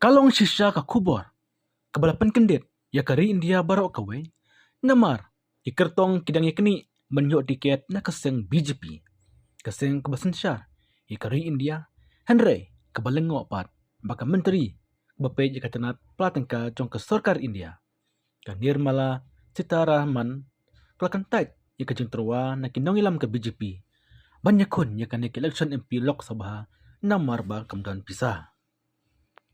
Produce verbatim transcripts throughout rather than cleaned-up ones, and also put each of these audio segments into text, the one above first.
Ka long shisha ka khubor kaba la pynkyndit ïa ka ri India baroh kawei, namar ki kyrtong ki dang ïa knieh ban ïoh tiket na ka seng B J P, ka seng kaba synshar ïa ka ri India, hynrei kaba lyngngoh pat ba ka myntri kaba peit ïa ka tnat pla tyngka jong ka sorkar India, ka Nirmala Sitharaman, ka la kyntait ïa ka jingtyrwa na ki nongïalam ka B J P ban ïakhun ïa kane ka election M P Lok Sabha namar ba kam don pisa.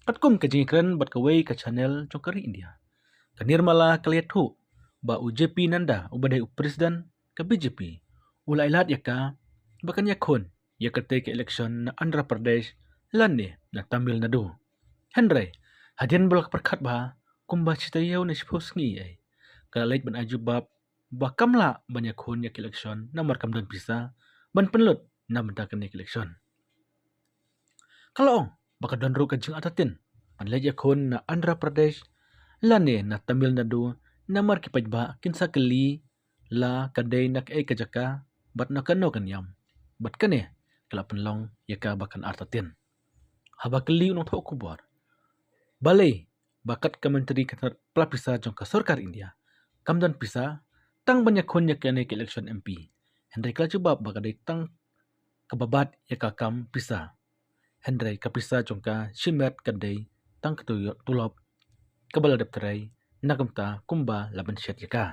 Katkum ka jingkren bad kawei ka channel jong ka ri India, ka Nirmala ka la ïathuh ba u J P Nadda, uba dei u president ka B J P, u la ai lad ïa ka ba kan ïakhun ïa katei ka election na Andhra Pradesh lane na Tamil Nadu. Hynrei hadien ba la pyrkhat bha kumba shi taïew ne shiphew sngi ei, ka la leit ban ai jubab ba kam lah ban ïakhun ïa ka election namar kam don pisa ban pynlut na bynta kane ka election. Ka la ong ba ka don ruh ka jingartatien ban leit ïakhun na Andhra Pradesh lane na Tamil Nadu, namar ki paidbah kin sa kylli la ka dei na kaei ka jaka bad na kano ka niam, bad kane ka la pynlong ïa ka ba kan artatien. Haba kylli u nongthoh khubor balei ba kat ka myntri ka tnat pla pisa jong ka sorkar India kam don pisa tang ban ïakhun ïa kane ka election M P, hynrei ka la jubab ba ka dei tang kaba bat ïa ka kam pisa, hynrei ka pisa jong ka shimet ka dei tang ka tu-, tulop kaba la dep trei na ka bynta kumba la ban shet ïa ka.